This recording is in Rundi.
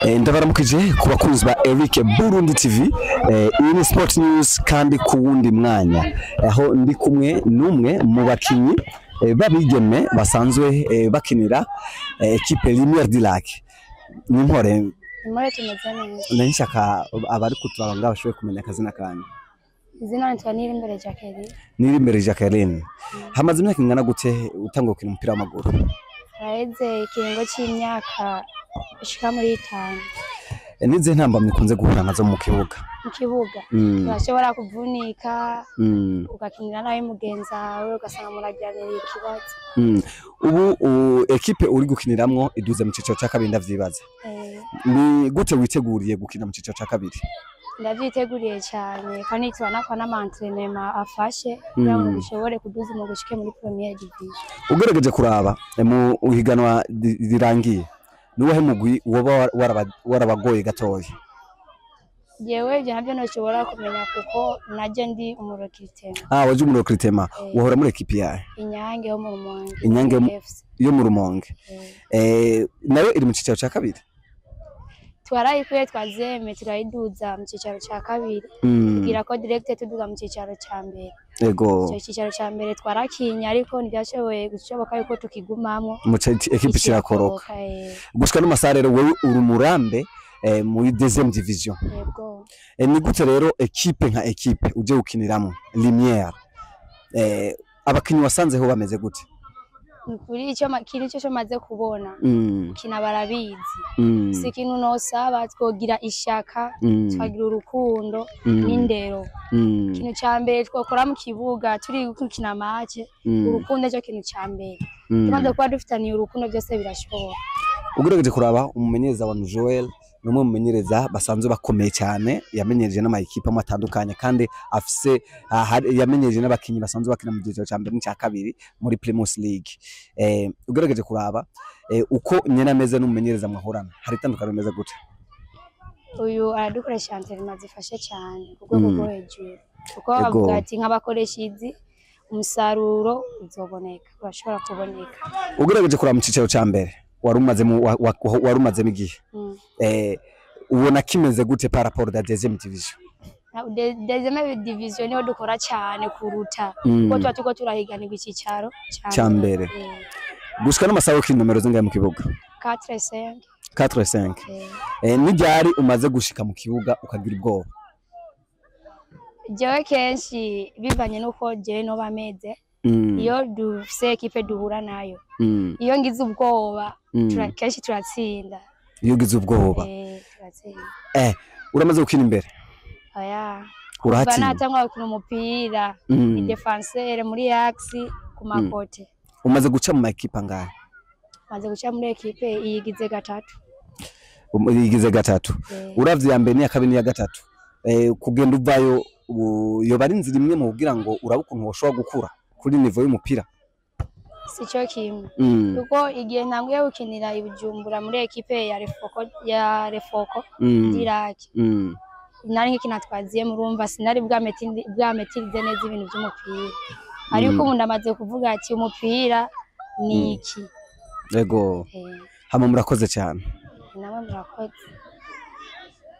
Ndabaramukije ku bakunzi ba Eric Burundi TV. Iyi ni Sport News kandi ku wundi mwanya aho ndi kumwe n'umwe mu bakinyi b'abigeme basanzwe bakinira equipe Lumière du Lac. Ni mpore? Impore, tumeze neza. Nari nshaka abari kuturaba ngaho bashoboye kumenya akazina kanyu. Izina nitwa Nirimbere Jacqueline. Nirimbere Jacqueline, hamaze imyaka ingana gute utangura gukina umupira w'amaguru? Haraheze ikiringo c'imyaka ishika muri 5. Nize ntambamyi ukunze guhura nazo mu kibuga? Mu kibuga urashobora kuvunika, ugakinira nabi mugenzi wawe, ugasanga muragiranira ikibazo. Ubu ekipe uri gukiniramwo iduze mu cicaro ca kabiri, ndavyibaza. Ni gute witeguriye gukina mu cicaro ca kabiri? Ndavyiteguriye cyane kandi tubona ko n'ama entraînements afashe kugira ngo dushobore kuduza mu gushike muri première division. Ugerageje kuraba mu ihiganwa rirangiye, nuwahe mugwi woba warabagoye gatoya? Jewe ivyo navyo ntoshobora kumenya kuko naje ndi umu recrutement. Ah, waje muri recrutement. Eh. Wahora muri ekipe yawe? Inyange yo mu Rumonge. Inyange FC. Yo mu Rumonge? Eh. Nayo iri mu cicaro ca kabiri? Twarayikuye twazeme, turayiduza mu cicaro ca kabiri kugira ko direct tuduga mu cicaro ca mbere. Ico cicaro ca mbere twarakinye, ariko ntivyashoboye gushoboka yuko tukigumamwo. Ekipe kirakoroka. Eh. Gushika n'amasaha rero wewe uri umurambe muri deuxième division. Yego. Ni gute rero ekipe nka ekipe uje gukiniramwo Lumière, abakinyi wasanzeho bameze gute? Ni ukuri ico kintu ico maze kubona, kina barabizi. Si ikintu nosaba, twogira ishaka, tukagira urukundo n'indero. Ikintu ca mbere twokora mu kibuga turi gukina match, urukundo nico kintu ca mbere. Tumaze kuba dufitaniye urukundo, byose birashoboka. Ugerageje kuraba umumenyereza wa Joel, ni umwe mu menyereza basanzwe bakomeye cyane, yamenyereje n'ama ekipe amwe atandukanye kandi afise yamenyereje n'abakinyi basanzwe bakina mu giciro cya mbere n'icya kabiri muri Primus League. Ugerageje kuraba uko nyene ameze n'umumenyereza mwahorana, hari itandukaniro rimeze gute? Uyu aradukoresha entraînement zifashe cyane ku rwego rwo hejuru, kuko avuga ati nk'abakoresha izi, umusaruro uzoboneka, urashobora kuboneka. Ugerageje kuraba mu cicaro cya mbere wari umazemo wari umazemo igihe, ubona kimeze gute par rapport à deuxième division? Deuxième division niho dukora cyane kuruta, kuko tuba turiko turahiganirwa icicaro Ca mbere. Gushika n'amasaha ukina nomero zingahe mu kibuga? 4 5. 4 5. Ni ryari umaze gushika mu kibuga ukagira ubwoba? Jewe kenshi bivanye n'uko jewe noba meze, iyo dufise ekipe duhura nayo, iyo ngize ubwoba, kenshi turatsinda. Iyo ugize ubwoba? Turatsinda. Uramaze gukina imbere? Oya, kuva Urahatsinda? natangwa gukina umupira, ni défenseur muri axe ku ma côtés. Umaze guca mu makipe angahe? Maze guca muri ekipe iyigize gatatu. Igize gatatu? Eh. Uravye iya mbere n'iya kabiri n'iya gatatu, kugenda uvayo yoba ari inzira imwe mu kugira ngo urabe ukuntu woshobora gukura kuri niveau y'umupira? Sico kimwe, kuko igihe ntanguye gukinira i Bujumbura muri ekipe ya Refoko, ya Refoko d'Iraki, nari nkikina twaziye, murumva sinari bwametirize neza ibintu vy'umupira, ariko ubu ndamaze kuvuga ati umupira ni iki. Ego. Hama murakoze cyane. Namwe murakoze.